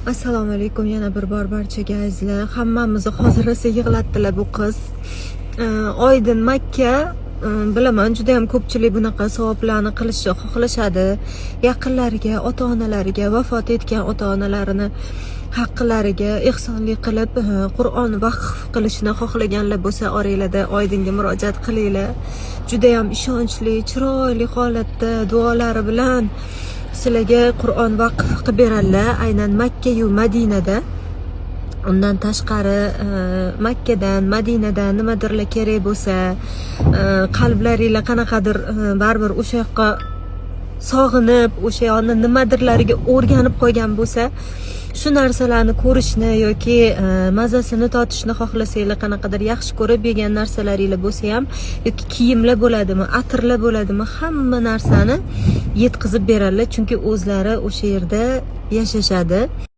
Assalomu alaykum yana bir bor barchaga, azizlar. Hammamizni hozir rosa yig'latdilar bu qiz. Oydin Makka, bilaman, juda ham ko'pchilik bunaqa savoblarni qilishni xohlashadi. Yaqinlariga, ota-onalariga, vafot etgan ota-onalarini haqqilariga ehsonlik qilib, Qur'on vaqf qilishni xohlaganlar bo'lsa, oranglarda Oydinga murojaat qilinglar. Juda ham ishonchli, chiroyli holatda duolari bilan sizlarga Qur'on vaqf qilib beradilar, aynan Makka yu Madinada. Undan tashqari, Makkadan, Madinadan nimadirlar kerak bo'lsa, qalblaringlar qanaqadir, baribir o'sha yoqqa sog'inib, o'sha yoqni nimadirlariga o'rganib qolgan bo'lsa, shu narsalarni ko'rishni yoki mazasini totishni xohlasanglar, qanaqadir yaxshi ko'rib yegan narsalaringlar bo'lsa ham yoki kiyimlar bo'ladimi, atirlar bo'ladimi, hamma narsani yetkazib beradilar, chunki o'zlari o'sha yerda yashashadi.